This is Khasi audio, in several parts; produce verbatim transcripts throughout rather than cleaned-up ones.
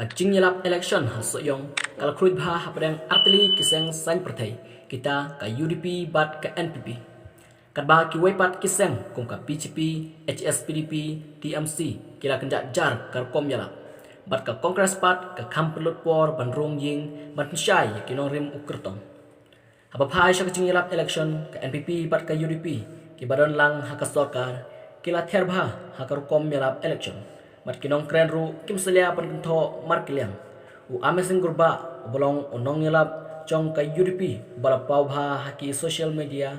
Ka jingïalap election ha Sohiong ka la khrui bha hapdeng artylli ki seng saiñ pyrthei, kita ka U D P bad ka N P P. Katba kiwei pat ki seng kum ka B J P, H S P D P, T M C ki la kynjah jar ka rukom ïalap. Bad ka Congress pat ka kham pynlut por ban rung ïing ban pynshai ïa ki nongrim u kyrtong. Haba phai sha ka jingïalap election, ka N P P bad ka U D P kiba don lang ha ka sorkar ki la ther bha ha ka rukom ïalap election. Bad ki nongkren ruh kim salia ban kynthoh markylliang. U Amazing Kurbah uba long u nongïalap jong ka U D P uba la paw bha ha ki social media,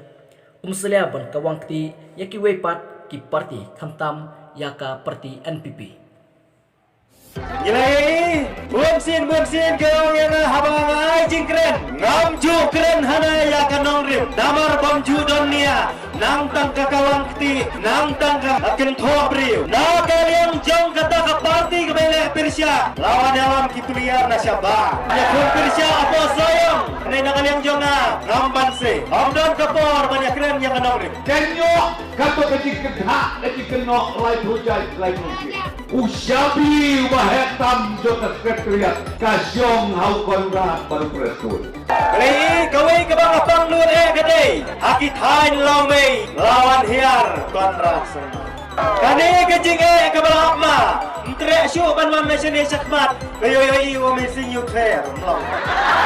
um salia ban kawang kti ïa kiwei pat ki parti khamtam ïa ka parti N P P. Ngi la ïohi, bun sien bun sien ki ong ïa nga haba nga ai jingkren, ngam ju kren hana ïa ka nongrim. Namar bym ju don nia, nang tang ka kawang kti, nang tang ka kynthoh briew. Na ka liang jong kata ka parti kaba ïaleh pyrshah, la wan ïalam ki player na shabar. Ïa khun pyrshah hapoh Sohiong, ne na ka liang jong nga, ngam banse. Ym don ka por ban ïakren ïa ka nongrim. Kynnoh kato ka jingkynthah ka jingkynnoh laiphew jait laiphew jait. U shabi uba heh tam jong ka secretariat ka shong ha u Conrad bad u Prestone. Kawei kawei kaba nga pang lut eh ka dei ha ki thaiñ lawmei la wan hiar Conrad Sangma. Kane ka jingeh kaba la hap ma, ym treh shuh ban wan na shane shakhmat. Ka ïoh ïoh i u Amazing Youth Fair, mlong.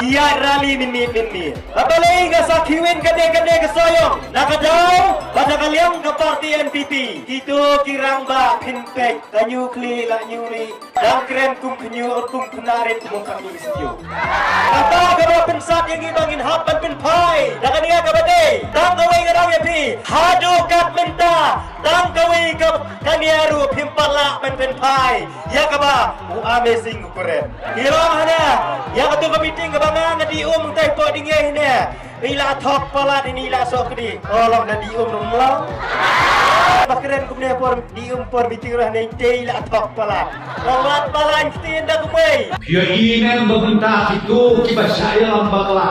Ïa rally minit minit. Haba lei nga sa khiwin kane kane ka Sohiong. Na ka daw bad na ka liang ka parti N P P. Kito ki rangbah phin peit, ka ñu khlieh la ñu rieh. Dang kren kum khñiuh kum khñiuh rit kum ka mi sñiuh. Kata kaba pynsat ïa ngi ba ngin hap ban pynphai da kane kaba dei. Tang kawei nga dang ïa phi, haduh kat mynta, tang kawei ka, kane ruh phim pat lah ban pynphai ïa kaba u Amazing u kren. Ki long hana ïa katu ka meeting kaba nga nga dih um, tang poi ding ïa hana. Ni la thok palat, ni la sok kdi. Oh, long da dih um ruh mlong. Ba kren kumne por dih um por meeting ruh, ni te la thok palat. Long lat palat ktien da kumwei. Ïa ine ba mynta kitu kiba shah ïalam bakla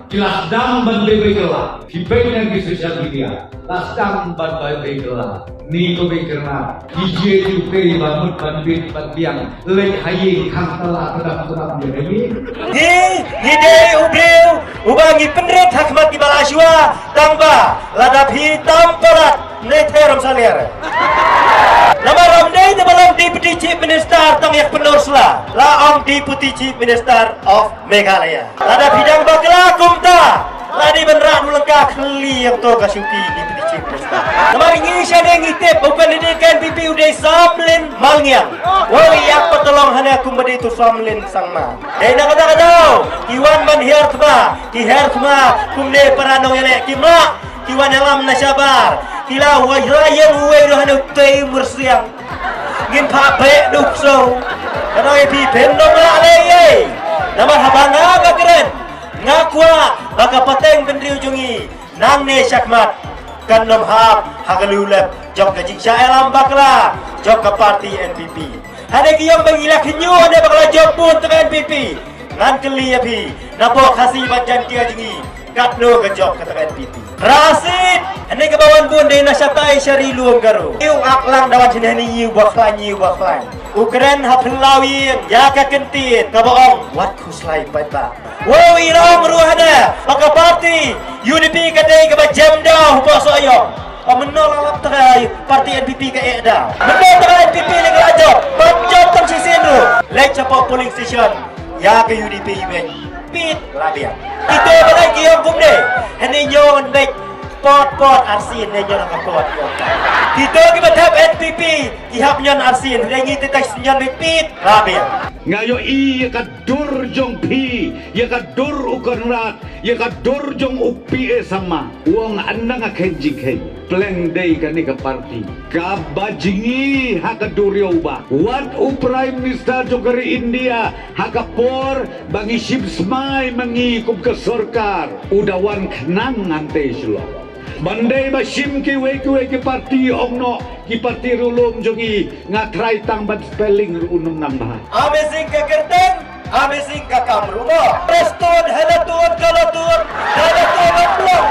ki la sdang ban bebe kylla. Ki peit na ki social media la sdang ban bebe kylla. Ni ko bebe kylla. Ki jia ju pei ba mut ban bit ban biang. Leit ha ïing khang tala tadam tadam ïa ha ïing. Ngi, ngi dei u briew uba ngi pynrit ha khmat kiba la shuwa, tang ba lada phi tam palat ne ther ym saler. Namar ym dei te ba long Deputy Chief Minister tang ïa ka pyndonkam sla, la ong Deputy Chief Minister of Meghalaya. Lada phi dang bakla kumta, la dei ban rah u lyngka khlieh ïa to ka shuki Deputy Chief Minister. Namar ngi shane ngi tip u candidate ka N P P u dei Samlin Malngiang. Wei ïa ka patlong hana kumba dei tu Samlin Sangma. Dei na kata ka daw ki wan ban hiar thma, ki hiar thma kumne para nongïaleh ki ma, ki wan ïalam na shabar. Ki la wai la ïeng uwei ruh hana u tei mursiang. Ngin pha beh duk so. Kano ïa phi phin nong la lei ei. Namar haba nga nga kren, nga kwah ba ka pateng bynriew jong ngi nangne shakhmat kan ym hap ha ka liw lep jong ka jingshah ïalam bakla jong ka parti N P P. Hane ki ong ba ngi la khñiuh hane bakla jop bun tang N P P. Ngan kylli ïa phi, na Khasi bad Jaintia jong ngi, katno ka jop kata ka N P P. Rasit, hane kaba wan bun dei na shatai sha ri lum Garo. Ïu ak lang da wan shane hane ïu ba khlaiñ ïu ba khlaiñ. U kren ha phyllaw ïing ïa ka kyntien kaba ong wat khuslai paidbah. Wow, i la ong ruh hane ba ka parti U D P ka dei kaba jem daw hapoh Sohiong. Ba mynno la lap trai parti N P P ka eh daw. Mynno trai N P P lei ka la jop. Ban jop tang shisien ruh. Leit shapoh polling station ïa ka U D P i beit. Pit la biang. Kito ba leit ki ong kumne. Hane ñion beit. Pot pot arsien ne ñion ka pot. Kito kiba thep N P P ki hap ñion arsien. Hane ngi te tai ñion beit pit la biang. Nga ïohi ïa ka dur jong phi, ïa ka dur u Conrad, ïa ka dur jong u P A Sangma. U ong ynda nga kheiñ jingkheiñ, pleng dei kane ka parti kaba jngi ha ka duriaw ba wat u Prime Minister jong ka ri India ha ka por ba ngi shim smai ma ngi kum ka sorkar, u da wan khnang hangtei shlok. Ban dei ba shim kiwei kiwei ki parti, ong noh ki parti ruh lum jong ngi, nga trai tang ban spelling ruh u nong nang bha. Amazing ka kyrteng, amazing ka kam ruh mo. Prestone, Helaton, Kalaton, Helaton, Helaton.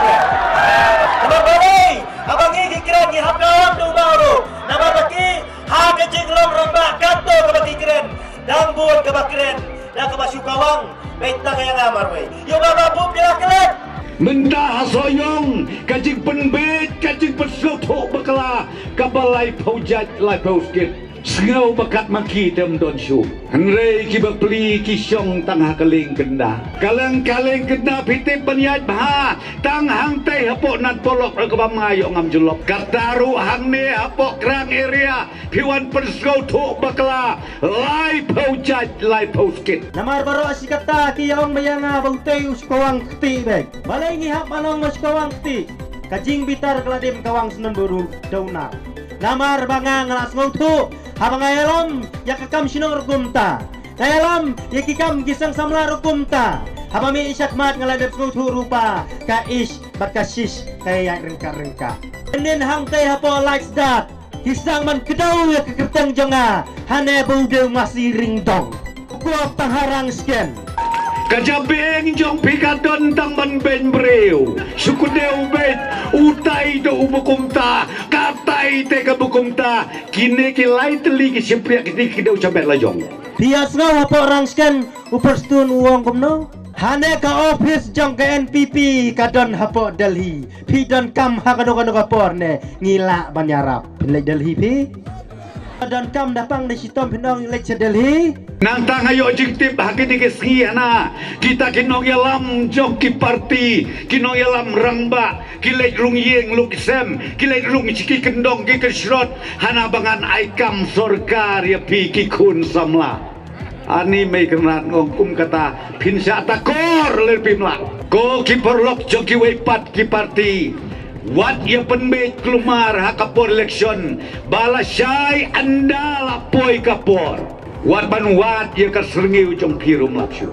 Namar balei? Haba ngi ki kren ngi hap ka lam tu ba ruh. Namar ba ki ha ka jinglong rangbah katto kaba ki kren. Ang bud kaba kren na kaba shu kawang, beit tang ïa nga marwei. Ïoh ba ba bup ïa la klet. Mynta ha Sohiong ka jingpynbeit ka jingpynsngewthuh bakla kaba laiphew jait laiphew skit. Sngew ba kat ma ki tem don shu. Hynrei kiba pli ki shong tang ha ka lieng kynda. Ka lieng ka lieng kynda phi tip ban ïaid bha tang hangtei hapoh Nadparlok ruh kaba ma ïoh ngam jyllop. Kata ruh hangne hapoh Krang area phi wan pynsngewthuh bakla laiphew jait laiphew skit. Namar baroh shi katta ki ong ba ïa nga ba utei u shkawang kti bek. Balei ngi hap ban ong ba shkawang kti? Ka jingbitar ka la dim kawang snem buru dauna. Namar ba nga nga la sngewthuh haba nga ïalam ïa ka kam shnong ruh kumta. Nga ïalam ïa ki kam ki sang samla ruh kumta. Haba mih shakhmat nga la dep sngewthuh rupa ka ish bad ka shish ka ïa ryngkat ryngkat. Nen hangtei hapoh Laitstad. Ki sdang ban kdew ïa ka kyrteng jong nga hane ba u dei u masi ringdong. Ko tang harang sken. Ka jabieng jong phi ka don tang ban beiñ briew. Shu kdew beit utai da u ba kumta, katai te ka ba kumta. Kine ki lai tylli ki shympriah kine ki kdew sha met la jong. Phi ïa sngew hapoh Rangsken u Prestone u ong kumno? Hane ka office jong ka N P P ka don hapoh Delhi. Phi don kam ha kano kano ka por ne ngi lah ban ïarap. Phin leit Delhi phi? Don kam da pang da shitom phin ong leit sha Delhi. Nangta nga ïoh jingtip ha kine ki sngi hana kita ki nongïalam jong ki parti, ki nongïalam rangbah, ki leit rung ïing luk sem, ki leit rung sha ki kyndong ki kyrshrot, hana ba ngan ai kam sorkar ïa phi ki khun samla. Ani mei kynrad ngong kum kata phin shah takor ler phi mlah. Ko ki paralok jong kiwei pat ki parti. Wat ïa pynbeit kulmar ha ka por election ba la shai ynda la poi ka por. Wat ban wad ïa ka syrngiew jong phi ruh mlah shuh.